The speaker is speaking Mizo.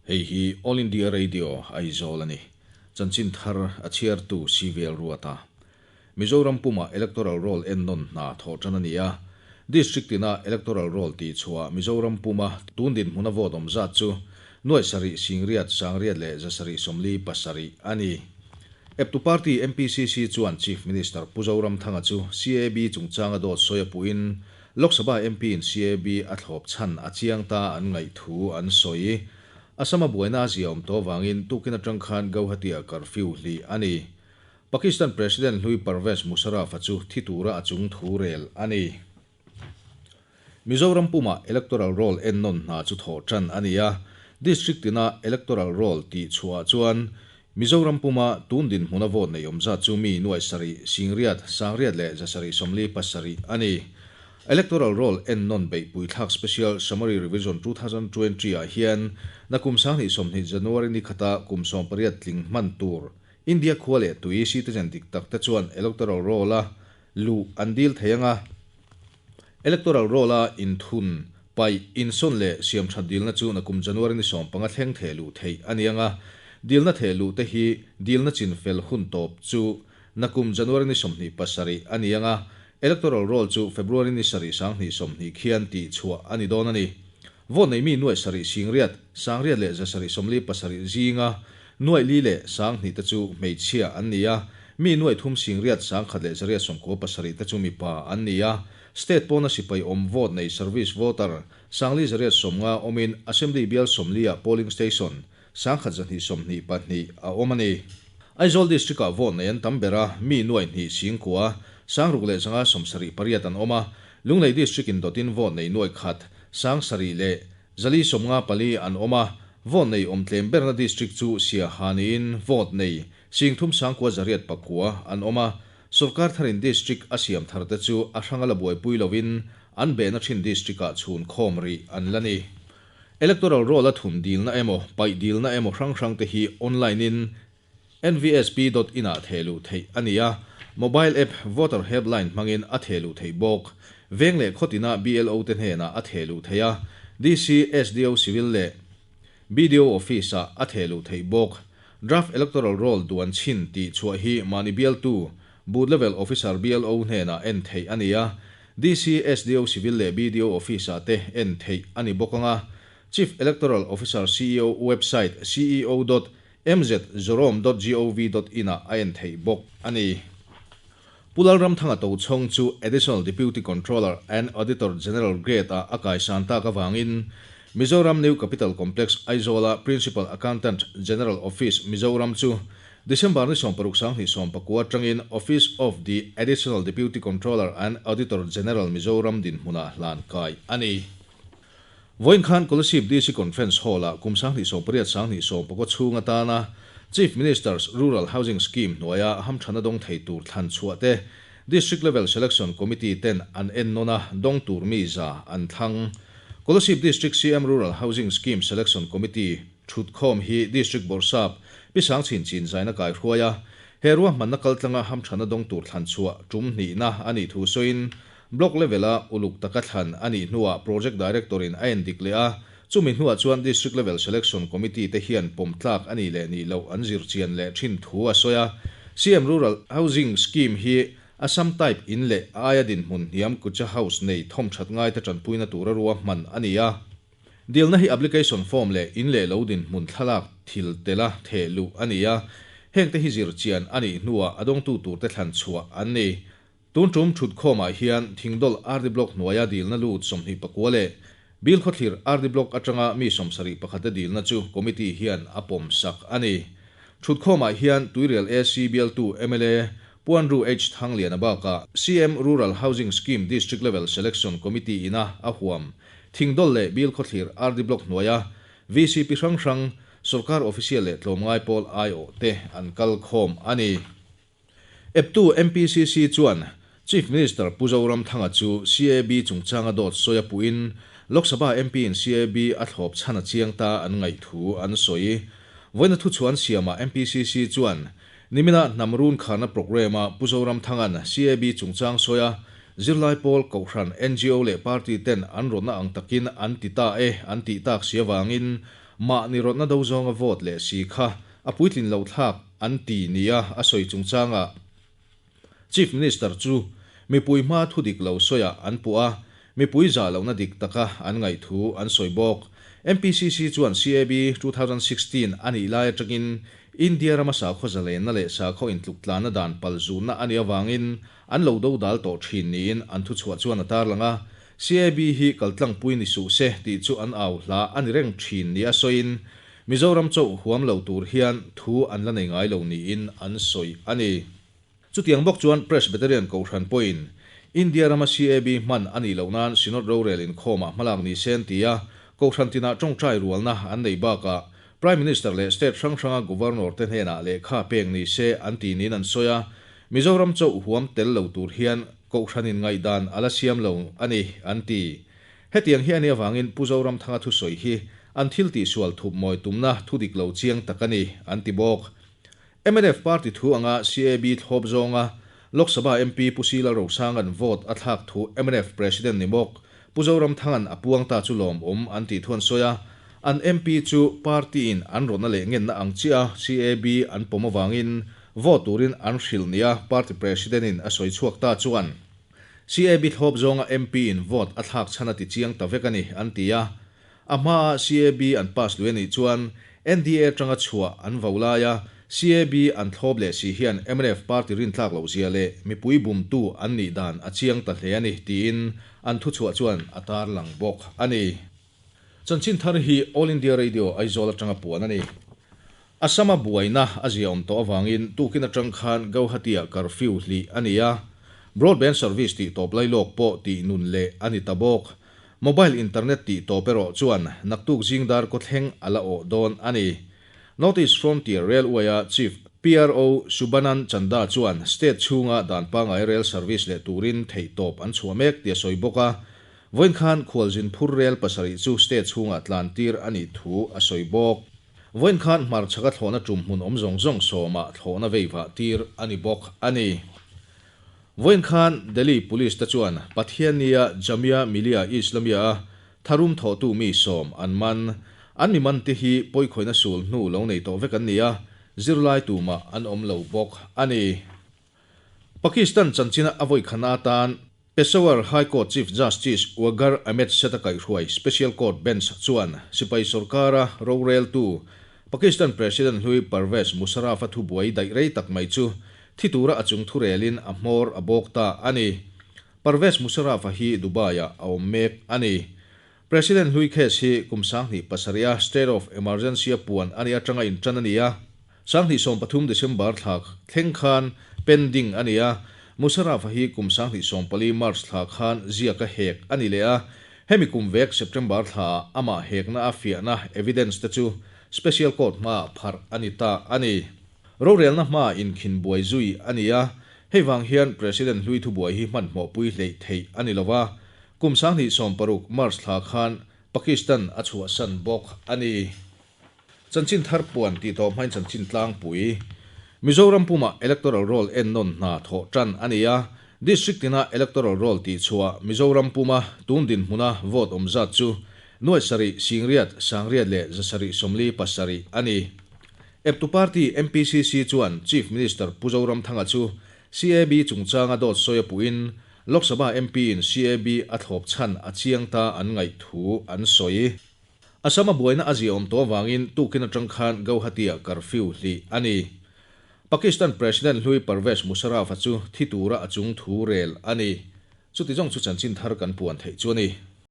Hei hi All India Radio, Aizawl a ni. Chanchin thar a chhiartu CVL Ruata. Mizoram pumah Electoral Roll ennawn hna thawh tan a ni a. District tina Electoral Roll tih chhuah Mizoram puma tun dinhmuna vote awm zat chu nuaih sarih singriat sangriat leh zasarih sawmli pasarih a ni. Eptu party MPCC chuan Chief Minister Pu Zoramthanga chu CAB chungchanga dawt sawi a puhin Lok Sabha MP in CAB a thlawp chhan a chiang ta an ngaih thu an sawi. Assam-a buaina a ziaawm tawh avangin tukin atang khan Gauhati-ah curfew hlih a ni. Pakistan President hlui Pervez Musharraf-a chu thi tura a chung thu rel a ni. Mizoram pumah Electoral Roll ennawn hna chu thawh tan a ni a, District tina Electoral Roll tih chhuahah chuan Mizoram puma tun dinhmuna vote nei awm zat chu mi nuaih sarih, singriat, sangriat leh zasarih sawmli pasarih a ni. Electoral Roll ennawn beihpui thlak Special Summary Revision 2020 ah hian nakum sanghnih sawmhnih January ni khata kum sawmpariat tling hman tur India khua leh tui citizen dik tak te chuan Electoral Roll-a luh an dil thei ang a, Electoral Roll-a inthun, paih, insawn leh siamthat dilna chu nakum January ni 15 thleng theh luh theih a ni ang a, dilna theh luh te hi dilna chin fel hun tawp chu nakum January ni 27 a ni ang a, Electoral Roll chu February ni sarih sanghnih sawmhnih khian tih chhuah a ni dawn a ni. Vote nei mi nuaih sarih singriat, sangriat leh zasarih sawmli pasarih zinga nuaih li leh sanghnih te chu hmeichhia an ni a, mi nuaih thum singriat sangkhat leh zariat sawmkua pasarih te chu mipa an ni a. State pawna sipai awm vote nei service voter sangli zariat sawmnga awmin Assembly bial sawmliah polling station sangkhat zahnih sawmhnih pahnih a awm a ni. Aizawl District-ah vote nei an tam ber a, mi nuaih hnih singkua, sangruk leh zanga sawmsarih pariat an awm a, Lunglei District-in dawtin vote nei nuaih khat, sangsarih leh zali sawmnga pali an awm a, vote nei awm tlem berna District chu Siaha niin vote nei singthum sangkua zariat pakua an awm a, Sawrkar tharin District a siam thar te chu a hranga la buaipui lovin an behna thin District-ah chhun khawm rih an la ni. Electoral Roll-a thun dilna emaw, paih dilna emaw hrang hrang te hi online-in nvsp dot in ah theh luh theih a ni a, mobile app Voter Helpline hmangin a theh luh theih bawk. Veng leh khawtina BLO te hnenah a theh luh theih a, DC, SDO Civil leh BDO Office ah a theh luh theih bawk. Draft Electoral Roll duan chhin tih chhuah hi mahni bialtu Booth Level Officer BLO hnenah en theih a ni a, DC, SDO Civil leh BDO Office ah te en theih a ni bawk ang a, Chief Electoral Officer CEO website ceo dot mzzorom dot gov dot in ah a en theih bawk a ni. Pu Lalramthanga Tochhawng chu Additional Deputy Controller and Auditor General Grade ah a kaisan tak avangin Mizoram New Capital Complex Aizawl-a Principal Accountant General Office Mizoram chu December ni sawmparuk sanghnih sawmpakua atangin Office of the Additional Deputy Controller and Auditor General Mizoram dinhmunah hlan kai a ni. Vawiin khan Kolasib DC Conference Hall-ah kum sanghnih sawmpariat sanghnih sawmpakua chhung atana Chief Minister's Rural Housing Scheme hnuaia hamthana dawng thei tur thlan chhuah te District Level Selection Committee ten an ennawn a, dawng tur mi za an thlang. Kolasib District CM Rural Housing Scheme Selection Committee thutkhawm hi District Bawrhsap Pi Sangchhin Chin zaina kaihruai a, he ruahmanna kaltlanga hamthana dawng tur thlan chhuah tum hnihna a nih thu sawiin Block level-a uluk taka thlan a nih hnuah Project Director-in a endik leh a, chumi hnuah chuan District Level Selection Committee te hian pawm tlak a nih leh nih loh an zir chian leh thin thu a sawi a. CM Rural Housing Scheme hi Assam Type in leh a aia dinhmun hniam Kucha House nei thawmthat ngaite tanpuina tura ruahman a ni a. Dilna hi application form leh in leh lo dinhmun thlalak thil tela theh luh a ni a, hengte hi zir chian a nih hnuah a dawngtu turte thlan chhuah an ni. Tun tum thutkhawmah hian Thingdawlh RD Block hnuaia dilna lut 21 leh Bilkhawthlir RD Block atanga mi 71 te dilna chu Committee hian a pawm sak a ni. Thutkhawmah hian Tuirial AC bialtu mla Pu Andrew H Thangliana bakah CM Rural Housing Scheme District Level Selection Committee ina a huam Thingdawlh leh Bilkhawthlir RD Block hnuaia VCP hrang hrang, Sorkar Official leh tlawmngai pawl aiawh te an kal khawm a ni. Eptu MPCC chuan Chief Minister Pu Zoramthanga chu CAB chungchanga dawt sawi a puhin Lok Sabha MP-in CAB a thlawp chhan a chiang ta an ngaih thu an sawi. Vawiina thuchhuan siamah MPCC chuan nimina hnam run kharna programme-a Pu Zoramthanga'n CAB chungchang sawi a zirlai pawl kohhran, ngo leh party ten an rawtna ang takin an ti ta e an tih tak si avangin Mahni rawtna do zawnga vote leh si kha a puitlin loh thlak an ti nia a sawi chungchangah Chief Minister chu mipui hmaa thu dik lo sawiah an puh a, mipui zah lohna dik taka an ngaih thu an sawi bawk. MPCC chuan CAB 2016 a nih lai atangin India rama sakhaw zalenna leh sakhaw intluktlanna dan palzutna a nih avangin an lo dodal tawh thin niin an thuchhuah chuan a tarlang a. CAB hi kaltlangpui ni suh se tih chu an au hla a ni reng thin nia sawiin, Mizoram chauh huam lo tur hian thu an la nei ngai lo niin an sawi a ni. Chutiang bawk chuan Presbyterian Kohhran pawhin India rama CAB hman a nih loh nan Synod rorel inkhawmah hmalak ni se an ti a, Kohhran tinah tawngtai rualna an neih bakah Prime Minister leh State hrang hranga Governor te hnenah lehkha pek ni se an ti niin an sawi a, Mizoram chauh huam tel lo tur hian Kohhranin ngaihdan a la siam lo a ni, an ti. Hetiang hi a nih avangin Pu Zoramthanga thusawi hi an thil tihsual thup mawi tumna thu dik lo chiang tak a ni, an ti bawk. Mnf party thu anga CAB thlawp zawnga Lok Sabha MP Pu Sila Rosanga'n vote a thlak thu mnf President ni bawk Pu Zoramthanga'n a puang ta chu lawmawm an tih thu an sawi a, an MP chu party-in an rawtna leh ngenna ang chiah a CAB an pawm avangin Vote turin an hrilh nia party president-in a sawi chhuak ta chuan CAB thlawp zawnga MP-in vote a thlak chhan a ti chiang ta vek a ni, an ti a. A hmaa CAB an pass lui a nih chuan NDA atanga chhuah an vo laia CAB an thlawp leh si hian mnf party rintlak loh zia leh mipui bumtu an nih dan a chiang ta hle a ni, tiin an thuchhuah chuan a tarlang bawk a ni. Chanchin thar hi All India Radio Aizawl atanga puan a ni. Assam-a buaina a ziaawm tawh avangin tukin atang khan Gauhati-ah curfew hlih a ni a, broadband service tih tawp lailawk pawh tih nun leh a ni ta bawk. Mobile internet tih tawp erawh chuan naktuk zing dar kawthleng a la awh dawn a ni. North East Frontier Railway-a Chief PRO Subhanan Chanda chuan state chhunga dan pangngai rail service leh turin theihtawp an chhuah mek tih a sawi bawk a. Vawiin khan khualzin phur rel pasarih chu state chhungah tlan tir a nih thu a sawi bawk. Vawiin khan hmarchhaka thlawhna tum hmun awm zawng zawng sawmah thlawhna vei vah tir a ni bawk a ni. Vawiin khan Delhi Police te chuan Pathiannia Jamia Millia Islamia-a tharum thawhtu mi sawm an man. An mi man te hi pawikhawihna sul hnu lo nei tawh vek an ni a, zirlai tumah an awm lo bawk a ni. Pakistan chanchina a vawikhana atan Peshawar High Court Chief Justice Waqar Ahmed Seth-a kaihhruai Special Court Bench chuan sipai sorkara roreltu Pakistan President hlui Pervez Musharraf-a thubuai daih rei tak mai chu thi tura a chung thurelin a hmawr a bawk ta a ni. Pervez Musharraf-a hi Dubai-ah a awm mek a ni. President hlui case hi kum 2007-a State of Emergency-a puan a nih atanga intan a ni a. 2013 December thla thleng khan pending a ni a, Musharraf-a hi kum 2014 March thla khan ziaka hek a ni leh a, hemi kum vek September thlaah amah hekna a fiahna evidence te chu Special Court hmaah pharh a ni ta a ni. Rorelna hmaah inkhin buai zui a ni a, hei vang hian President hlui thubuai hi hmanhmawhpui hleih theih a ni lo va, kum 2016 March thla khan Pakistan a chhuahsan bawk a ni. Chanchin thar puan tih tawh hmain chanchin tlangpui. Mizoram pumah Electoral Roll ennawn hna thawh tan a ni a, District tina Electoral Roll tih chhuah Mizoram puma tun dinhmuna vote awm zat chu nuai sarih singriat sangriat leh zasarih sawmli pasarih a ni. Eptu party MPCC chuan Chief Minister Pu Zoramthanga chu CAB chungchanga dawt sawi a puhin Lok Sabha MP-in CAB a thlawp chhan a chiang ta an ngaih thu an sawi. Assam-a buaina a ziaawm tawh avangin tukin atang khan Gauhati-ah curfew hlih a ni. Pakistan President hlui Pervez Musharraf-a chu thi tura a chung thu rel a ni. Chuti zawng chu chanchin thar kan puan theih chu a ni.